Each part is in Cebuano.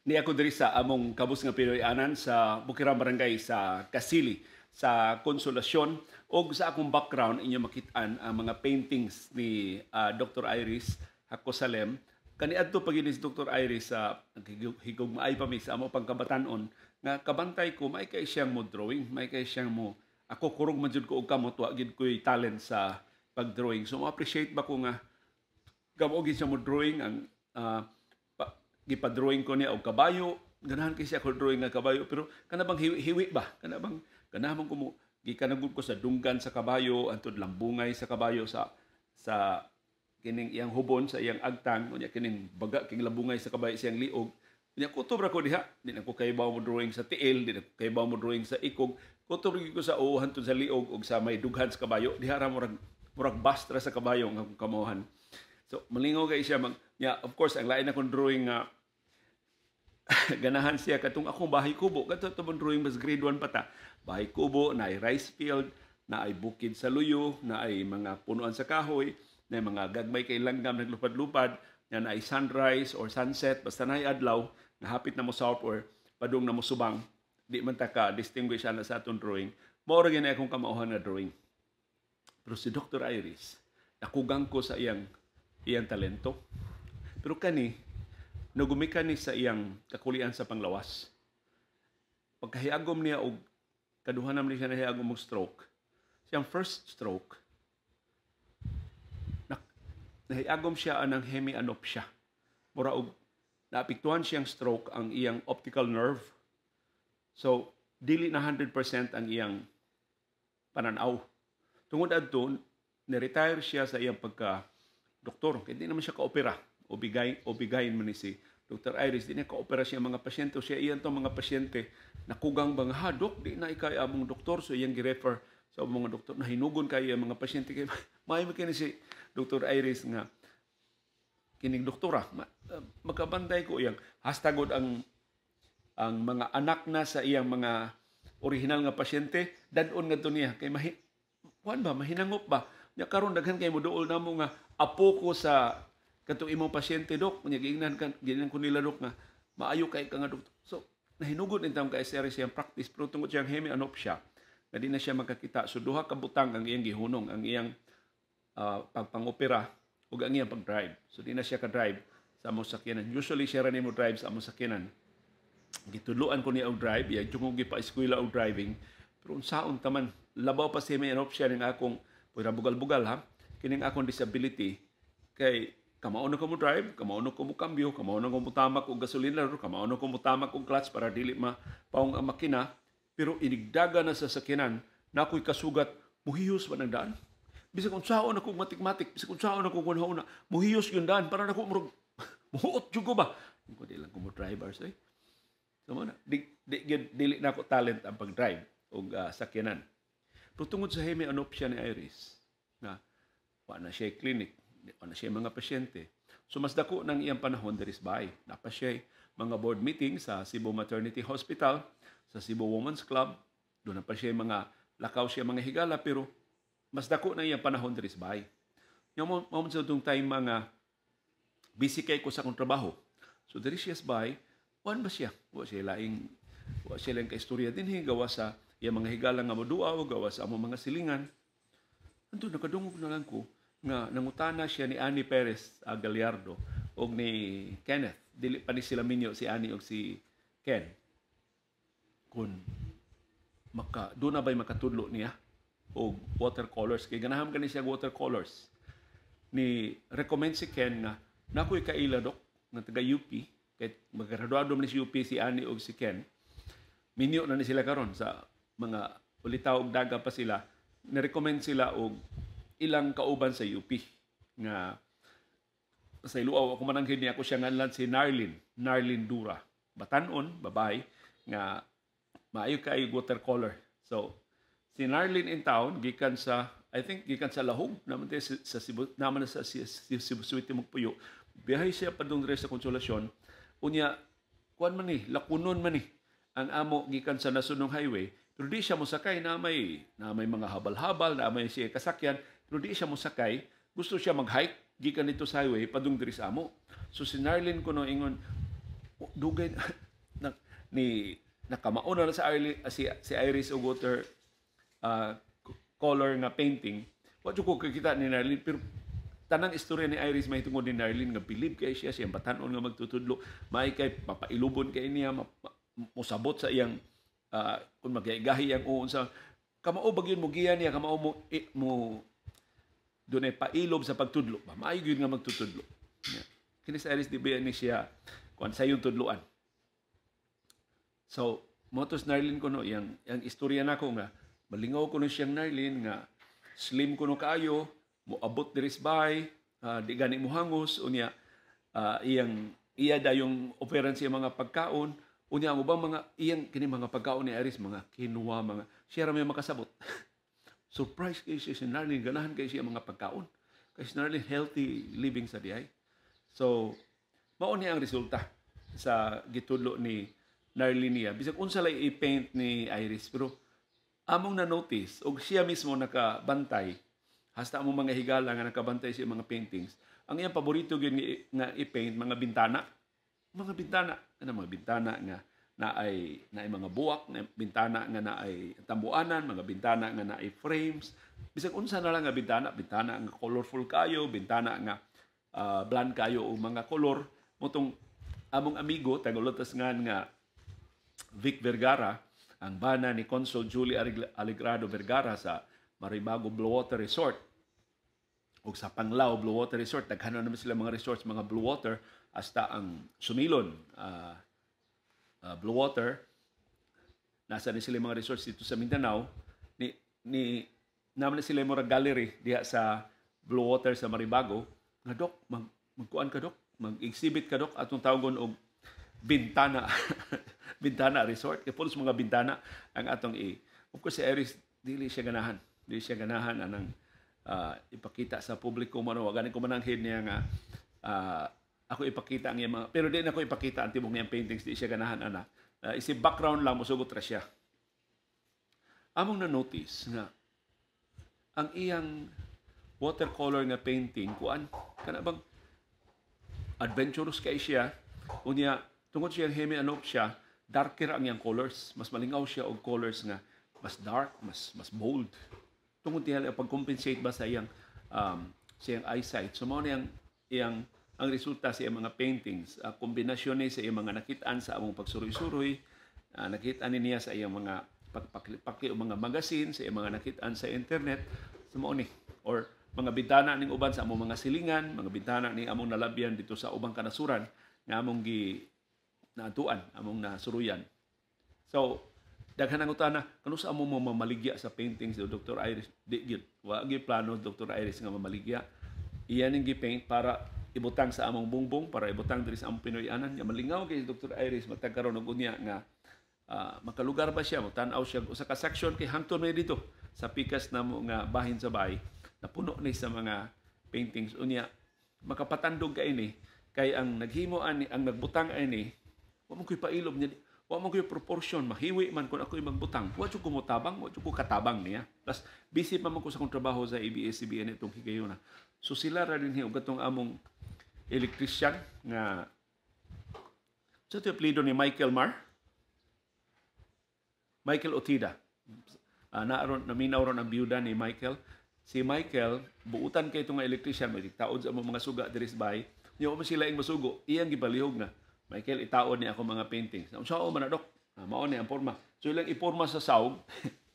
Ni ako diri sa among kabus nga Pinoy-anan sa Bukirang Barangay sa Kasili sa Konsolasyon, og sa akong background inyo makit-an ang mga paintings ni Dr. Iris Jacosalem. Kaniadto pa gyud ni si Dr. Iris sa higugmaay pa mi sa amo pangkabatan-on nga kabantay ko, may kay siyang mo drawing, may kay siyang mo, ako kurog man jud ko og kamot, wa gid ko'y talent sa pag-drawing. So mo appreciate ba ko nga kamo gid siya mo drawing ang gipa-drawing ko niya og kabayo. Ganahan kay siya ko drawing nga kabayo, pero kana bang hiwi-hiwi ba, kana bang ganahan ko mo, gikan ko sa dunggan sa kabayo antud lambungay sa kabayo sa kining iyang hubon, sa iyang agtang. Unya kining baga king lambungay sa kabayo sa iyang liog. Unya kutob ra ko diha, di na ko kahibaw mo drawing sa tiil, di na ko kahibaw mo drawing sa ikog. Kutob ra ko sa uo hantud sa liog ug sa may dughan sa kabayo. Diha ra murag bastra sa kabayo nga akong kamohan. So malingaw kay siya mag, yeah, of course ang lain akong drawing nga ganahan siya katong akong bahay kubo. Kadto to drawing mas grade 1 pa ta. Bahay kubo na ay rice field, na ay bukid sa luyo, na ay mga punuan sa kahoy, na ay mga gagmay kay langgam naglupad-lupad, na ay sunrise or sunset, basta na ay adlaw nga hapit na mo south or padung na mo subang. Di man ta ka distinguish ana sa atong drawing. Mao ra gyud akong kamauhan nga drawing. Pero si Dr. Iris, nakugang ko sa iyang talento. Pero kani nagumikan ni sa iyang kakulian sa panglawas. Pagkahiagom niya og kaduha naman siya nahiagom og stroke. Siyang first stroke, nahiagom siya anang hemianopsia. Mura og naapektuhan siyang stroke ang iyang optical nerve. So, dili na 100% ang iyang pananaw. Tungod adto, ni-retire siya sa iyang pagka doktor. Kaya di naman siya kaopera. Obigayin man ni si Dr. Iris, di na kaopera siya mga pasyente. O siya iyan to mga pasyente nakugang bang, "Ha, dok, di na ikay among doktor." So iyang gi-refer sa mga doktor. Nahinugon kayo ang mga pasyente. Kay maayo man kini si Dr. Iris nga kining doktora. Magkabantay ko iyang hastagod ang mga anak na sa iyang mga original nga pasyente, dadon nga niya kay mahi kuan ba, mahinangop ba nya. Karon daghan kay moduol namo nga apo ko sa katong imong pasyente, dok. Nya giingnan kan, giingnan ko nila, "Dok, nga maayo kay ka nga doktor." So nahinugod in taong kay sir siyang practice, pero tungod siyang hemianopsia na di na siya makakita, so duha ka butang ang iyang gihunong: ang iyang pagpangopera ug ang iyang pag-drive. So di na siya ka-drive sa among sakyanan. Usually siya ra nimo drive sa among sakyanan. Gitudloan ko niya og drive, iya jud gipa-eskwela og driving, pero unsaon ta man, labaw pa si hemianopsia ning akong pwera bugal-bugal ha, kining akong disability, kay kamao na ko mo drive, kamao na ko mo kambyo, kamao na ko mo tamak og gasolina, kamao na ko mo tamak og clutch para dili mapaong ang makina. Pero inigdaga na sa sakyanan, na ako'y kasugat, muhiyos ba ng daan? Bisag unsaon ako matik-matik, bisag unsaon ako kunhauna, muhiyos yung daan, para nako murag muhuot jud ko ba? Ko di lang ko mo drivers eh. So mo na, di, dili na ako talent ang pag-drive og sakyanan. Pero tungod sa hemianopsia ni Iris, na wa na siya clinic, wa na siya mga pasyente. So mas dako ng iyang panahon diri sa bahay. Napa siya mga board meeting sa Cebu Maternity Hospital, sa Cebu Women's Club, doon na pa siya mga lakaw siya mga higala, pero mas dako na iyang panahon diri sa bahay. Yung mo mo sa itong time mga busy kay ko sa akong trabaho. So diri siya sa bahay, kuan ba siya? Wa siya laing kaistorya dinhi gawa sa iyang mga higala nga moduaw, gawa sa among mga silingan. Anto nakadungog na lang ko nga nangutana siya ni Annie Perez Gallardo og ni Kenneth. Dili pa ni sila minyo si Annie og si Ken. Kung maka doon na ba'y makatudlo niya og watercolors, kay ganahan kani siya og watercolors. Ni recommend si Ken nga nakoy kaila, dok, nga taga UP, kay maggraduado man ni si UP si Annie og si Ken. Minyo na ni sila karon, sa mga ulitaw og daga pa sila. Ni-recommend sila og ilang kauban sa UP nga sa iluaw ako mananghid niya ako siya nganlan si Narlin, Narlin Dura. Batanon, babae, nga maayo kaayo watercolor. So, si Narlin in town, gikan sa, I think, gikan sa Lahug, naman tayo sa Cebu, naman na sa Cebu City magpuyo. Biyahe siya padung diri sa Konsolasyon. Unya, kuan man ni, lakunon man ni, ang amo gikan sa Nasudnong Highway, pero di siya mosakay na may mga habal-habal, na may siya kasakyan, pero di siya mosakay. Gusto siya mag-hike gikan dito sa highway padung diri sa amo. So si Narlin kuno ingon, Dugay na, ni nakamao na sa si Iris og water color nga painting. Wa jud ko kakita ni Narlene, pero tanang istorya ni Iris mahitungod ni Narlene nga bilib kay siya, siyang batan-on nga magtutudlo, may kay papailubon kay niya, mosabot sa iyang kung magigahi ang uon sa kamao ba gyud mo giya niya, kamao mo mo dunay pailob sa pagtudlo ba, maayo gyud nga magtutudlo. Yeah. Kini si Iris, di ba ni siya kuan sa iyong tudloan. So motos Narlene kuno iyang yang istorya nako nga malingaw kuno siyang Narlene nga slim kuno kaayo, moabot diri sa bahay, di gani mohangos unya, iyang iya dayong operan siya mga pagkaon unya. Ang ubang mga iyang kini mga pagkaon ni Iris, mga quinoa, mga siya ra may makasabot. Surprise kay siya si Narlene, ganahan kay siya mga pagkaon kay si Narlene, healthy living sa diay. So mao ni ang resulta sa gitudlo ni Narlene niya. Bisag unsa lay i-paint ni Iris, pero among na notice og siya mismo nakabantay hasta among mga higala nga nakabantay siya mga paintings, ang iyang paborito gyud nga i-paint mga bintana, mga bintana ana, mga bintana nga naay mga buwak, na bintana nga naay tambuanan, mga bintana nga naay frames, bisag unsa na lang nga bintana, bintana nga colorful kayo, bintana nga bland kayo o mga kolor. Motong among amigo taga-Ulutas nga Vic Vergara, ang bana ni Consul Julie Alegrado Vergara sa Maribago Blue Water Resort ug sa Panglao Blue Water Resort. Daghan na naman sila mga resorts, mga blue water, hasta ang Sumilon Blue Water. Nasa ni sila mga resorts dito sa Mindanao. Ni naman na sila murag gallery diha sa Blue Water sa Maribago nga, "Dok, magkuan ka, Dok, mag-exhibit ka, Dok, atong tawagon og Bintana Bintana Resort kay pulos mga bintana ang atong i." Of course, si Iris dili siya ganahan anang ipakita sa publiko man. Wa gani ko mananghid niya nga ako ipakita ang iyang mga, pero di na ko ipakita ang tibok niyang paintings. Di siya ganahan ana, isip background lang, mosugot ra siya. Among na notice nga ang iyang watercolor nga painting, kuan kana bang adventurous kay siya. Unya tungod siya hemianopsia, darker ang iyang colors, mas malingaw siya og colors nga mas dark, mas mas bold, tungod diha pag-compensate ba sa iyang eyesight. So mao ni ang iyang ang resulta sa iyang mga paintings, kombinasyon ni sa iyang mga nakitaan sa among pagsuroy-suroy, nakitaan ni niya sa iyang mga pagpakli o mga magazine, sa iyang mga nakitaan sa internet. So mao ni or mga bintana ning uban sa among mga silingan, mga bintana ning among nalabyan dito sa ubang kanasuran nga among gi naatuan, among nasuruyan. So daghan ang utana, kano sa amo mo mamaligya sa paintings ni Dr. Iris? Di gyud. Wa gyud plano Dr. Iris nga mamaligya. Iya ning gi-paint para ibutang sa among bungbong, para ibutang diri sa among Pinoy-anan. Nga malingaw kay Dr. Iris matag karon og unya nga makalugar ba siya, mo tan-aw siya usa ka section kay hangtod may dito sa pikas namo nga bahin sa bahay, napuno ni sa mga paintings. Unya makapatandog kay ini kay ang naghimo ani, ang nagbutang ani, wa man ko'y pailob niya, wa man ko'y proportion, mahiwi man kung ako'y magbutang. Wa jud ko motabang, wa jud ko katabang niya. Plus busy pa man ko sa akong trabaho sa ABS-CBN itong higayuna. So sila ra din og katong among electrician nga sa ito apelyido ni Michael Mar, Michael Otida. Naaron naminaw ron ang biyuda ni Michael. Si Michael buutan kay itong electrician, may taod sa among mga suga diri sa bahay. Nya man sila ing masugo, iyang gipalihog na, "Michael, itaon ni ako mga paintings." "Unsa man na, Dok?" "Ah, mao ni ang porma." So ilang iporma sa sawg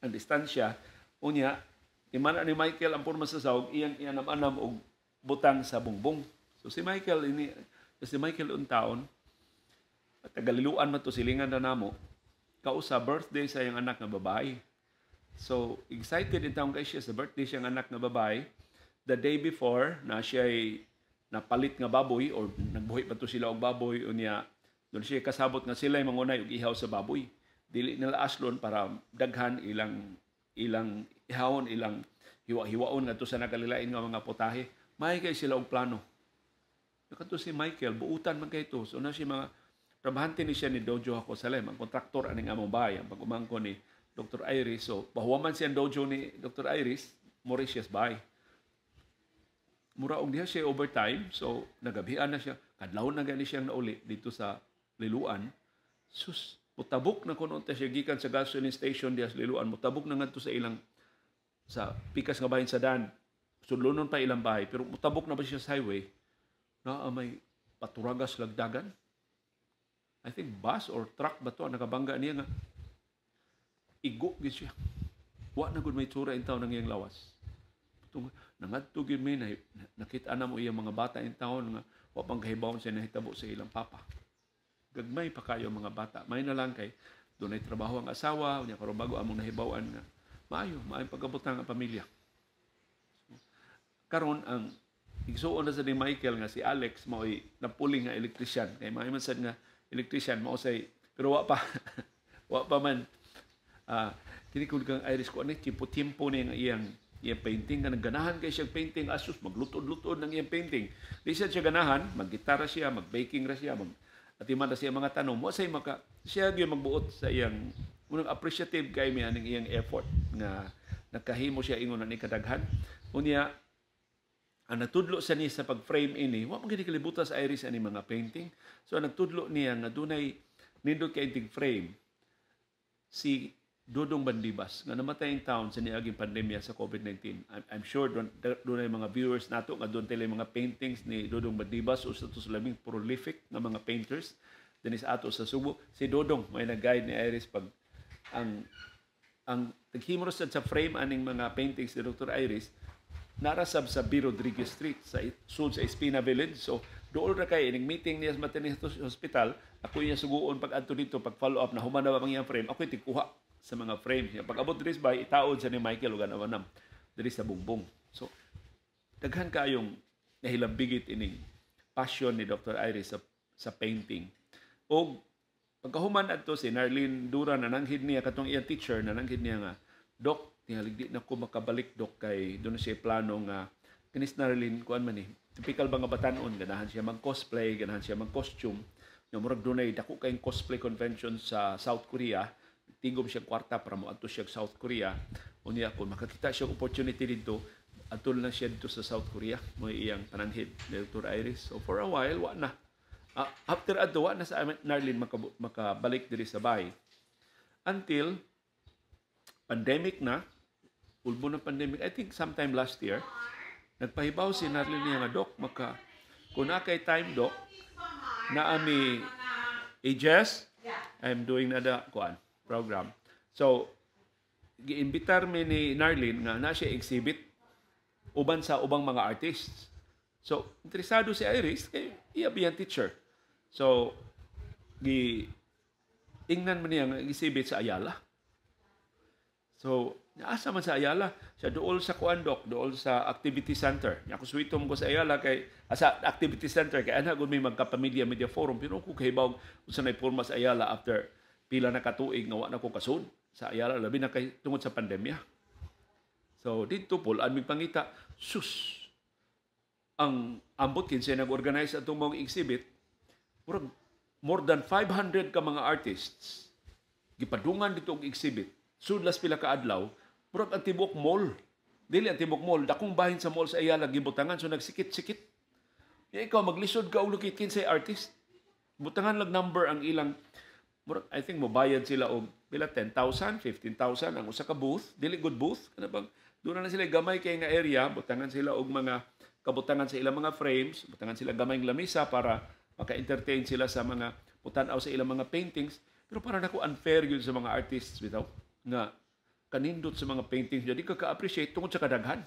ang distansya. Unya imana ni Michael ang porma sa sawg, iyang ianam-anam og butang sa bungbong. So si Michael ini, si Michael untaon tagaliluan man to, silingan na namo. Kausa birthday sa iyang anak nga babae. So excited in taon kay siya sa birthday siyang anak nga babae. The day before na siya napalit nga baboy or nagbuhi pa to sila og baboy, unya doon siya kasabot nga sila mangunay og ihaw sa baboy. Dili nila aslon para daghan ilang ilang ihawon, ilang hiwa-hiwaon ngadto sa nakalilain nga mga potahe. May kay sila og plano. Kato si Michael, buutan man kay to. So na siya mga trabahante ni siya ni Dojo Jacosalem, ang kontraktor aning among bahay, ang pag-umangko ni Dr. Iris. So pahuwaman siya ang dojo ni Dr. Iris, Mauritius bahay. Mura og diha siya overtime, so nagabihan na siya. Kadlawon na gani siyang nauli dito sa Liloan. Sus, mutabok na kuno ta siya gikan sa gasoline station diha sa Liloan, mutabok na ngadto sa ilang sa pikas nga bahin sa dan. Sudlonon pa ilang bahay, pero mutabok na ba siya sa highway, naa may paturagas lagdagan. I think bus or truck ba to ang nakabangga niya nga igo gyud siya. Wa na gud may tsura in taon ng iyang lawas. Tung nangadto gyud mi na, nakita na mo iyang mga bata in taon nga wa pang kahibawon sa nahitabo sa ilang papa. Gagmay pa kayo mga bata. May na lang kay dunay trabaho ang asawa, unya karon bago among nahibaw-an nga maayo, maayo pagkabutang ang pamilya. So, karon ang igsuon na sa ni Michael nga si Alex mao'y napuling nga electrician. Kay maayo man sad nga electrician mao say, pero wa pa man kini kun kang Iris ko ani tiempo-tiempo ni nga iyang iyang painting nga ganahan kay siya painting, asus, maglutod-lutod ng iyang painting. Di siya ganahan, maggitara siya, mag-baking ra siya, mag atiman ra siya mga tanom. Wa say maka siya gyud magbuot sa iyang unang appreciative kay mi aning iyang effort nga nakahimo siya ingon ani kadaghan. Unya ang natudlo sa niya sa pag-frame ini, wa man gini kalibutan sa Iris ani mga painting. So ang nagtudlo niya nga dunay nindot kay frame si Dodong Bandibas nga namatay in town sa niaging pandemya sa COVID-19. I'm sure dunay mga viewers nato nga doon tila mga paintings ni Dodong Bandibas, usa to sa labing prolific nga mga painters dinhi sa ato sa Subo. Si Dodong may nag-guide ni Iris pag ang taghimo sa frame aning mga paintings ni Dr. Iris narasab sa B. Rodriguez Street sa sud sa Espina Village. So dool ra kay ining meeting niya sa Maternity Hospital, ako iya suguon pag adto dito pag follow up na human na ba ang iyang frame, ako tigkuha sa mga frame niya. Pag abot diri bay itaod sa ni Michael ug ana diri sa bungbong. So daghan kayong nahilambigit ining passion ni Dr. Iris sa painting. Og pagkahuman adto si Narlene Dura, nananghid niya katong iyang teacher, nananghid niya nga, "Dok, tingalig di na ko makabalik, Dok," kay doon siya plano nga kinis Narlene kuan man ni typical ba nga batanon, ganahan siya mag-cosplay, ganahan siya mag-costume. Nga murag dunay dako kayong cosplay convention sa South Korea, tigom siya kwarta para moadto siya sa South Korea. Unya kung makakita siya opportunity dito, adto lang siya dito sa South Korea, mo iyang pananghid ni Dr. Iris. So for a while wa na. After adto wa na sa Narlene makabalik diri sa bahay. Until pandemic na, ulbo ng pandemic, I think sometime last year, nagpahibaw si Narlene niya nga, "Dok, maka, kung na kay time, Dok, na ami ages, I'm doing na the kuan, program." So, giimbitar mi ni Narlene nga na siya exhibit uban sa ubang mga artists. So, interesado si Iris kay iya biyang teacher. So, gi ingnan man niya nga exhibit sa Ayala. So, asa man sa Ayala? Sa dool sa kuan, Dok, dool sa activity center. Nya ko suitom ko sa Ayala kay asa activity center kay ana gud may magkapamilya media forum, pero ko kahibaw unsa nay porma sa Ayala after pila na katuig nga wa na ko kasud sa Ayala, labi na kay tungod sa pandemya. So didto pul-an mig pangita, sus, ang ambot kinsay nag-organize atong mga exhibit, murag more than 500 ka mga artists gipadungan dito og exhibit. Sudlas pila ka adlaw, murag ang tibuok mall. Dili ang tibuok mall, dakong bahin sa mall sa Ayala gibutangan, so nagsikit-sikit. Ya ikaw maglisod ka og lukit kinsay artist. Butangan lag number ang ilang murag, I think mobayad sila og pila, 10,000, 15,000 ang usa ka booth, dili good booth kana bang doon na sila gamay kay nga area, butangan sila og mga kabutangan sa ilang mga frames, butangan sila gamay lamisa para maka-entertain sila sa mga putan-aw sa ilang mga paintings. Pero para nako unfair yun sa mga artists bitaw nga kanindot sa mga paintings di ka ka-appreciate tungod sa kadaghan.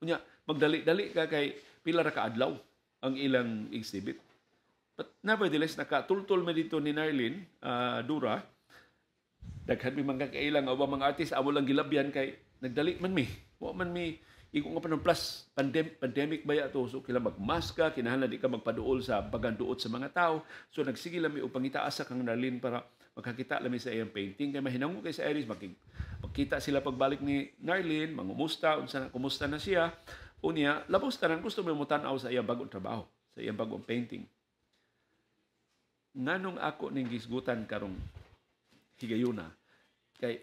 Unya magdali-dali ka kay pila ra ka adlaw ang ilang exhibit. But nevertheless, nakatultol man dito ni Narlene Dura. Daghan mi mga kailang nga ubang mga artist amo lang gilabyan kay nagdali man mi. Wa man mi igo nga pa plus pandemic ba to, so kailangan magmask ka, kinahanglan di ka magpaduol sa baganduot sa mga tao. So nagsige lang mi og pangita asa kang Narlene para makakita lang mi sa iyang painting kay mahinango kay sa Iris magkita sila pagbalik ni Narlene, mangumusta unsa na, kumusta na siya. Unya labos tanan gusto mo tan-aw sa iyang bagong trabaho, sa iyang bagong painting. Nganong ako ning gisgutan karong higayuna kay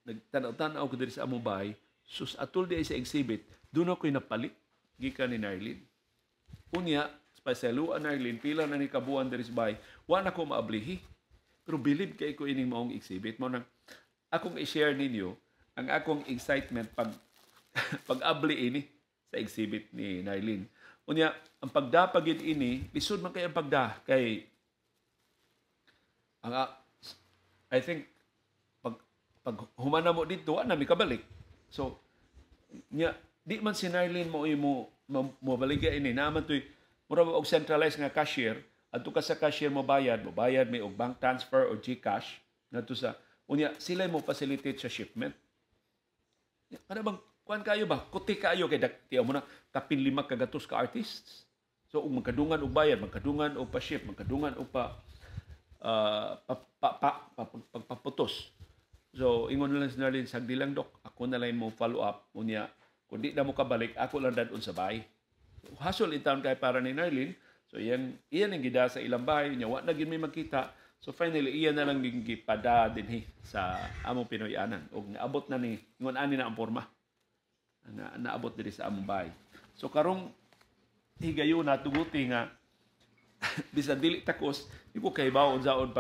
nagtanaw-tanaw ko diri sa among bahay, sus, atol di sa exhibit, doon ako'y napalit gikan ni Narlene. Unya, Pasayloa Narlene, pila na ni kabuan diri sa bahay, wa na ko maablihi. Pero bilib kay ko ining maong exhibit. Mao nang akong i-share ninyo ang akong excitement pag pag-abli ini sa exhibit ni Narlene. Unya, ang pagda pagid ini, lisod man kay ang pagda kay ang I think pag humana mo dito, wa na mi kabalik. So nya di man si Narlene mo imo mo baligya ini, naa man toy mura og centralized nga cashier. Adto ka sa cashier mo bayad may og bank transfer or GCash ngadto sa unya sila mo facilitate sa shipment. Kana bang kuan kayo ba? Kuti kayo kay tiyaw mo na kapin 5 ka gatos ka artists. So ug magkadungan og bayad, magkadungan og pa-ship, magkadungan og pa pagpaputos. So ingon na lang si Narlene, sagdi lang dok, ako na lang mo follow up unya kung di na mo kabalik, ako lang dadon sa bahay. So, hasol in town kay para ni Narlene. So iyan ang gida sa ilang bahay, unya wa na gid may magkita. So finally iya na lang gipada dinhi sa among Pinoy-anan ug naabot na ni ingon ani na ang porma. Na naabot diri sa among bahay. So karong higayuna tuguti nga bisan dili takos, di ko kahibaw unsaon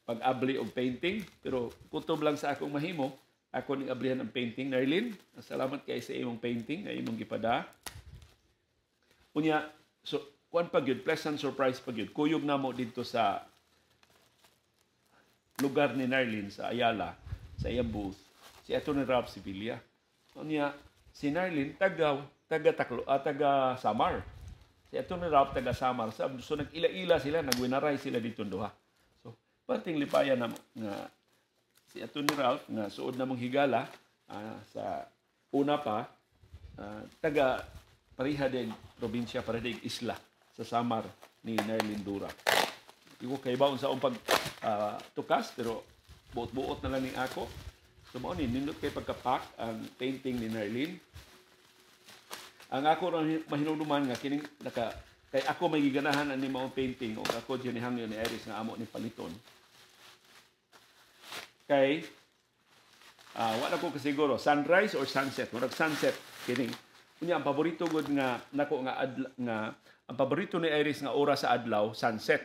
pag-abli og painting, pero kutob lang sa akong mahimo, ako ning ablihan ang painting. Narlene, salamat kay sa imong painting nga imong gipada. Unya, so kuan pa gyud, pleasant surprise pa gyud. Kuyog namo didto sa lugar ni Narlene sa Ayala, sa iyang booth, si Atty. Ralph Sevilla. Unya, si Narlene taga taga Taklo, taga Samar. Si Atty. Ralph taga Samar. So nag-ila-ila sila, nagwinaray sila dito duha. So parting lipayan na nga si Atty. Ralph nga suod namong higala sa una pa, taga pareha din probinsya, pareha din isla sa Samar ni Narlene Dura. Di ko kahibaw sa pag tukas, pero buot-buot na lang ni ako. So mao ni nindot kay pagka-pack ang painting ni Narlene. Ang ako ra mahinumduman nga kining naka kay ako may giganahan ani maong painting og ako dyan ni hangyo ni Iris nga amo ni paliton. Kay wala ko kasiguro sunrise or sunset, murag sunset kining. Unya ang paborito gud nga nako nga nga ang paborito ni Iris nga oras sa adlaw sunset.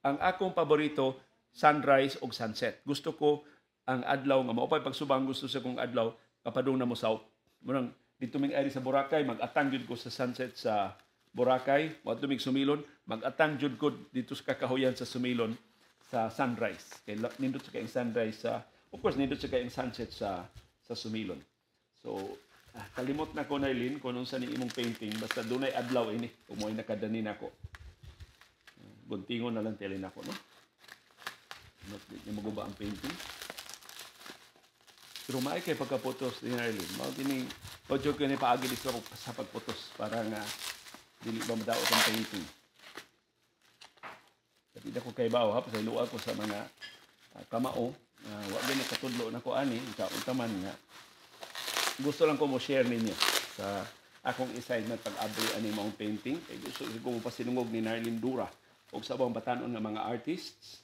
Ang akong paborito sunrise og sunset. Gusto ko ang adlaw nga maupay pagsubang, gusto sa kong adlaw kapadung na mo south. Murang dito ming Iris sa Boracay, mag-atang jud ko sa sunset sa Boracay, wa tumig Sumilon, mag-atang jud ko dito sa kakahuyan sa Sumilon sa sunrise. Kay nindot sa kayong sunrise sa, of course nindot sa kayong sunset sa Sumilon. So kalimot na ko Narlene kung unsa ni imong painting, basta dunay adlaw ini, kung mo'y nakadani nako. Guntingon na lang tele nako, no? Not di maguba ang painting. Pero maay kay pagkaputos ni Narlene. Mao kining ojo kini paagi dito sa pagputos para nga dili ba madaot ang painting. Dili ko kay bawo ha, pasayloa ko sa mga kamao, wa gyud nakatudlo nako ani, unta man nga gusto lang ko mo share ninyo sa akong excitement pag-abri ani maong painting. Kay gusto ko mo pasinungog ni Narlene Dura og sa ubang batan-on nga mga artists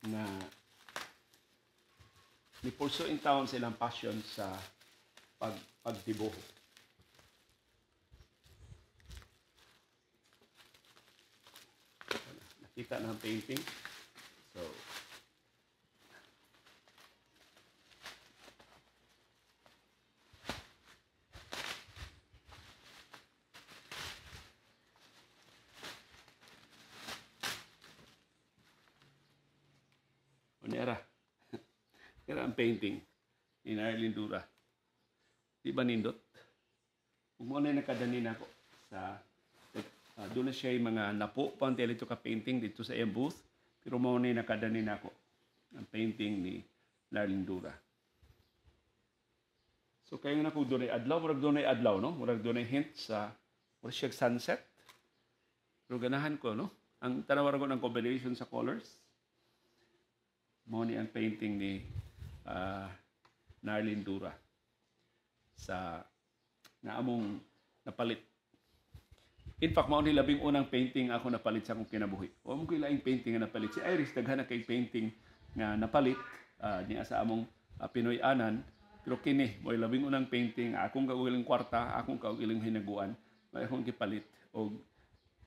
na ni pursue in town silang passion sa pagdibuho. Nakita na ang painting. So, Onera. Pero ang painting ni Narlene Dura. Di ba nindot? Kung mo na nakadani na ako sa doon na siya yung mga napo pa ang dito ka painting dito sa iyang booth. Pero mo na nakadani na ako ang painting ni Narlene Dura. So kaya nga na kung doon ay adlaw, murag doon ay adlaw, no? Murag doon ay hint sa murag siya sunset. Pero ganahan ko, no? Ang tanawaran ko ng combination sa colors. Mo ni ang painting ni Narlene Dura sa naamong napalit. In fact, mao ni labing unang painting ako napalit sa akong kinabuhi. Wa mo ko laing painting nga napalit. Si Iris daghan na kay painting nga napalit niya sa among Pinoy-anan, pero kini mo'y labing unang painting akong kaugaling kwarta, akong kaugaling hinaguan, may akong gipalit Og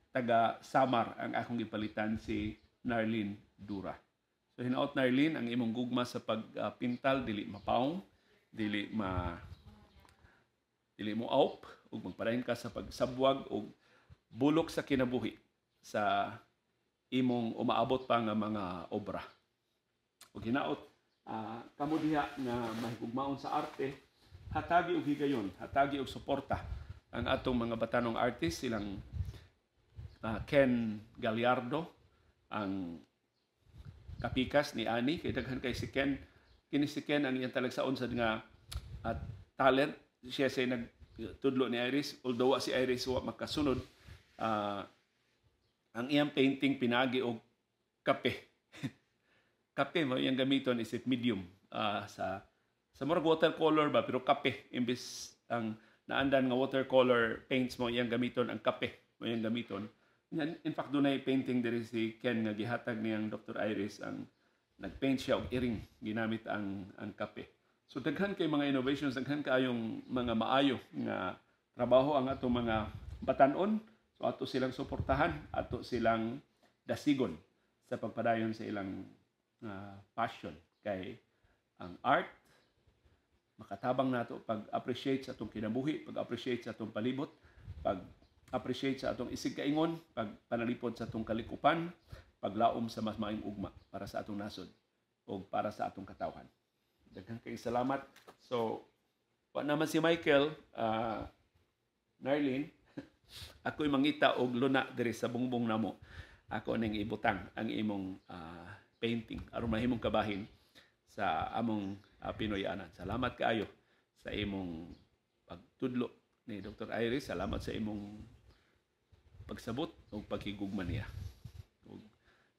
taga Samar ang akong gipalitan, si Narlene Dura. So hinaot, Narlene, ang imong gugma sa pagpintal dili mapawong, dili mo awp ug magpadayon ka sa pagsabwag og bulok sa kinabuhi sa imong umaabot pa nga mga obra. Ug hinaot kamo diha nga mahigugmaon sa arte, hatagi og higayon, hatagi og suporta ang atong mga batanong artist, silang Ken Gallardo, ang kapikas ni Ani, kay daghan kay si Ken. Kini si Ken, ang iyang talagsaon sa nga at talent, siya say nagtudlo ni Iris, although wa si Iris, wa makasunod, ang iyang painting pinagi og kape. Kape mo iyang gamiton isip medium sa murag watercolor ba, pero kape. Imbes ang naandan nga watercolor paints mo iyang gamiton, ang kape mo iyang gamiton. In fact, dunay painting diri si Ken nga gihatag niyang Dr. Iris, ang nagpaint siya og iring ginamit ang kape. So daghan kay mga innovations, daghan kaayong mga maayo nga trabaho ang atong mga batanon. So ato silang suportahan, ato silang dasigon sa pagpadayon sa ilang passion, kay ang art makatabang nato pag-appreciate sa atong kinabuhi, pag-appreciate sa atong palibot, pag-appreciate sa atong isig kaingon, pagpanalipod sa atong kalikupan, paglaom sa mas maayong ugma para sa atong nasod o para sa atong katawhan. Daghang kay salamat. So, wa naman si Michael, Narlene, ako'y mangita og luna diri sa bungbong namo. Ako ning ibutang ang imong painting aron mahimong kabahin sa among Pinoyanan. Salamat kaayo sa imong pagtudlo ni Dr. Iris. Salamat sa imong pagsabot ug paghigugma niya. Ug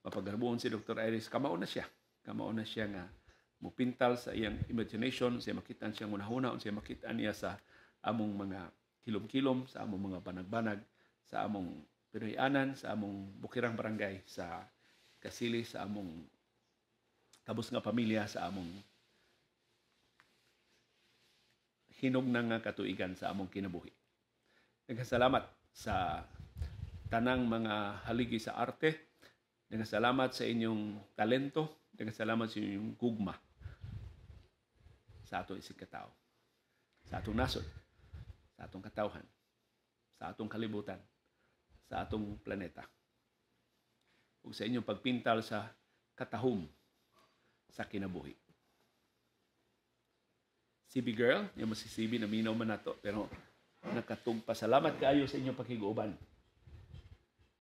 mapagarbuon si Dr. Iris, kamao na siya. Kamao na siya nga mupintal sa iyang imagination, siya makita siyang hunahuna, siya makita niya sa among mga kilom-kilom, sa among mga banag-banag, sa among Pinoyanan, sa among bukirang barangay, sa Kasili, sa among kabus nga pamilya, sa among hinog na nga katuigan sa among kinabuhi. Nagkasalamat sa tanang mga haligi sa arte. Nagkasalamat sa inyong talento. Nagkasalamat sa inyong gugma sa atong isig katao, sa atong nasod, sa atong katawhan, sa atong kalibutan, sa atong planeta, ug sa inyong pagpintal sa katahom sa kinabuhi. CB girl, yung mo si CB, naminaw man nato, pero nakatug pa. Salamat kaayo sa inyong pakiguban.